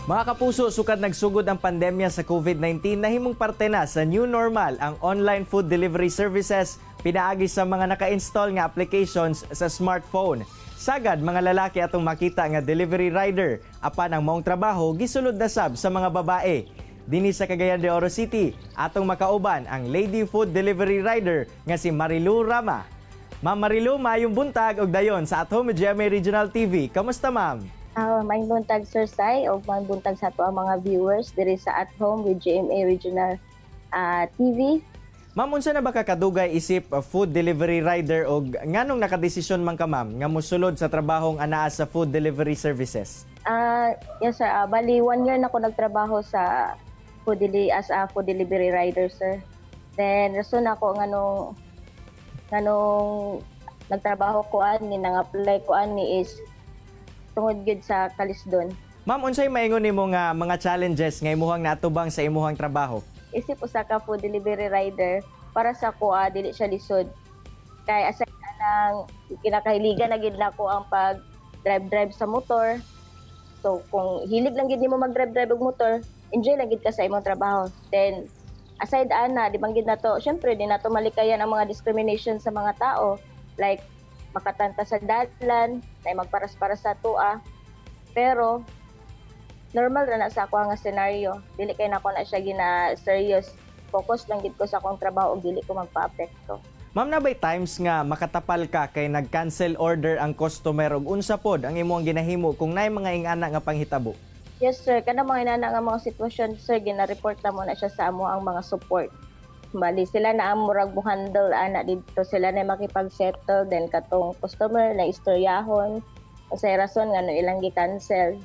Mga kapuso, sukad nagsugod ang pandemya sa COVID-19, nahimong parte na sa new normal ang online food delivery services pinaagi sa mga naka-install nga applications sa smartphone. Sagad mga lalaki atong makita nga delivery rider, apan ang maong trabaho gisulod na sab sa mga babae. Dinhi sa Cagayan de Oro City, atong makauban ang lady food delivery rider nga si Marilu Rama. Ma'am Marilu, maayong buntag og dayon sa At Home with GMA Regional TV. Kamusta, ma'am? Maayong buntag, Sir Sai, o maayong buntag sa ato ang mga viewers diri sa At Home with GMA Regional TV. Ma'am, unsa na ba ka kadugay isip food delivery rider og nganong nakadesisyon man ka, ma'am, nga mosulod sa trabahong anaa sa food delivery services? Yes sir, bali one year na ko nagtrabaho sa food deli as a food delivery rider, sir. Then rason ako nganong nagtrabaho ko ani, nang-apply ko ani is tungod gyud sa kalisdon. Ma'am, unsay maingon nimo nga mga challenges nga imuhang naatubang sa imuhang trabaho? Isip usa ka food delivery rider, para sa ko dili siya lisod. Kay aside anang kinakahiligan na gid nako ang pag drive drive sa motor. So kung hilig lang gid nimo mag drive drive og motor, enjoy lang gid ka sa imong trabaho. Then aside ana, di man gid nato, syempre di nato malikayan ang mga discrimination sa mga tao. Like makatanta sa dalan, na magparas-paras sa atoa. Pero normal ra na sa ako nga scenario. Dili kay nako na siya gina serious. Focus lang gid ko sa akong trabaho ug dili ko magpa-apekto. Ma'am, naa bay times nga makatapal ka kay nag-cancel order ang customer ug unsa pod ang imong ginahimo kung naay mga ingana nga panghitabo? Yes sir, kana mga inana nga mga sitwasyon, sir, gina-report na mo na siya sa amo ang mga support. Bali sila na ang murag mo handle ana dito, sila na makipag-settle, then katong customer na istoryahon unsay rason nga no ilang gi-cancel.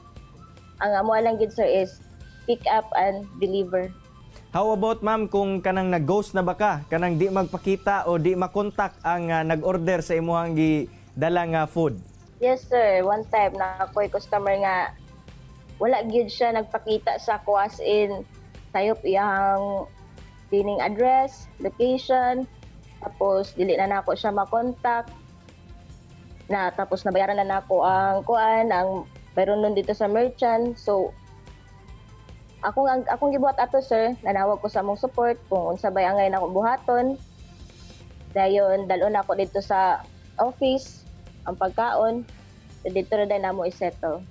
Ang amo lang gid, sir, is pick up and deliver. How about, ma'am, kung kanang nag-ghost na ba ka, kanang di magpakita o di makontak ang nag-order sa imuhang gidala nga food? Yes sir, one time na ako'y customer nga wala gyud siya nagpakita sa ako, as in sayop iyang dining address, location, tapos dili na nako siya makontak. Na tapos nabayaran na nako ang kuan, ang bayron nun dito sa merchant. So akong gibuhat ato, sir, nanawag ko sa among support kung unsa bay angay nako buhaton. Dayon dalon ako dito sa office ang pagkaon. Dito na din namo i-settle.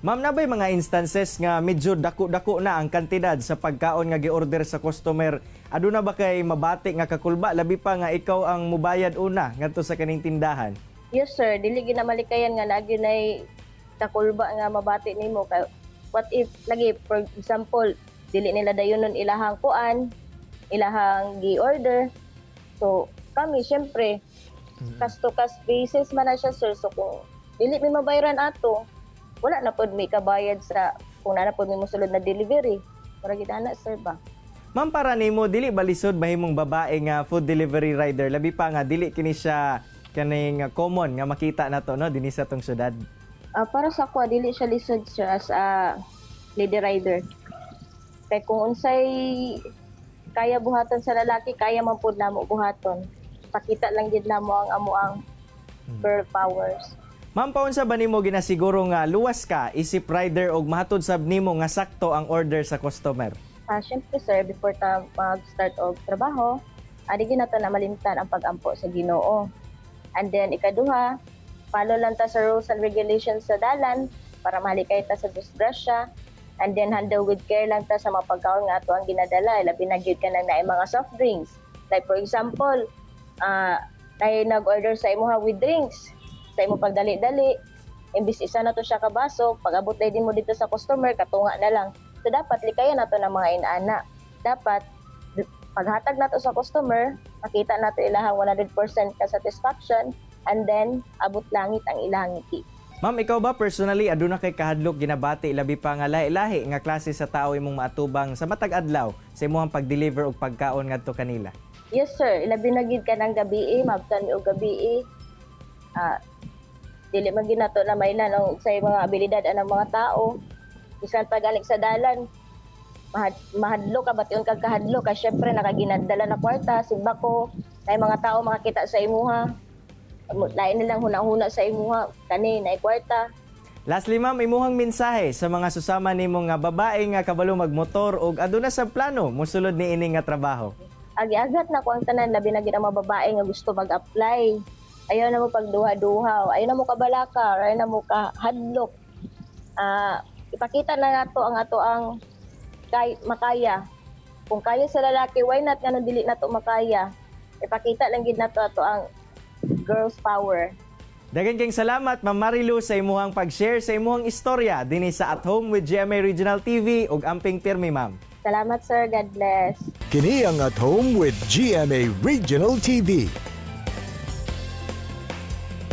Ma'am, naa bay mga instances nga medyo dako-dako na ang kantidad sa pagkaon nga gi-order sa customer? Aduna ba kay mabati nga kakulba, labi pa nga ikaw ang mubayad una ngadto sa kaning tindahan? Yes sir, dili gyud na malikayan nga lagi nay kakulba nga mabati nimo kay what if lagi, for example, dili nila dayon nun ilahang kuan, ilahang gi-order. So kami syempre cash to cash basis man na siya, sir. So kung dili mi mabayaran ato, wala na pod mi kabayad sa kung naa na pod mi mosulod na delivery. Mura gid ana, sir, ba. Ma'am, para nimo, dili ba lisod mahimong babae nga food delivery rider, labi pa nga dili kini siya kaning common nga makita nato, no, dinhi sa atong syudad? Para sa ako, dili siya lisod, sir, as a lady rider. Kay kung unsay kaya buhaton sa lalaki, kaya man pud namo buhaton. Pakita lang gid namo ang amo ang girl powers. Ma'am, paunsa ba nimo ginasiguro nga luwas ka isip rider og mahatod sab nimo nga sakto ang order sa customer? Syempre sir, before ta mag-start og trabaho, adi gyud nato na malimtan ang pag-ampo sa Ginoo. And then ikaduha, follow lang ta sa rules and regulations sa dalan para mahalikay ta sa disgrasya. And then handle with care lang ta sa mga pagkaon nga ato ang ginadala, labi na gyud kanang naay mga soft drinks. Like for example, naay nag-order sa imuha with drinks, sa imo pagdali-dali, imbis isa na to siya ka baso, pag abot din mo dito sa customer, katunga na lang. So dapat likayan nato ng mga inana. Dapat paghatag nato sa customer, makita nato ilahang 100% ka satisfaction and then abot langit ang ilahang ngiti. Ma'am, ikaw ba personally, aduna kay kahadlok ginabati, labi pa nga lahi-lahi nga klase sa tao imong maatubang sa matag adlaw sa imong pag-deliver og pagkaon ngadto kanila? Yes sir, ilabi na gid ka ng gabi, mabtan mi og gabi. Dili man gid nato na mailan ang sa mga abilidad anang mga tao. Bisan pa galing sa dalan, mahadlo ka, bation kag kahadlo kay syempre nakaginadala na kwarta, simbako, nay mga tao makakita sa imuha. Lain nilang huna-huna sa imuha, kani naay kwarta. Lastly, ma'am, imuhang mensahe sa mga susama nimo nga babae nga kabalo magmotor ug aduna sa plano mosulod niini nga trabaho. Agi-agat na ko ang tanan, labi na gid ang mga babae nga gusto mag-apply. Ayaw na mo pagduha-duha, ayaw na mo kabalaka, ayaw na mo kahadlok. Ipakita na nato ang ato ang kay, makaya. Kung kaya sa lalaki, why not nga dili nato makaya? Ipakita lang gid nato ato ang girls power. Daghang kayong salamat, Ma'am Marilu, sa imuhang pag-share sa imuhang istorya dinhi sa At Home with GMA Regional TV ug amping pirmi, ma'am. Salamat, sir, God bless. Kini ang At Home with GMA Regional TV.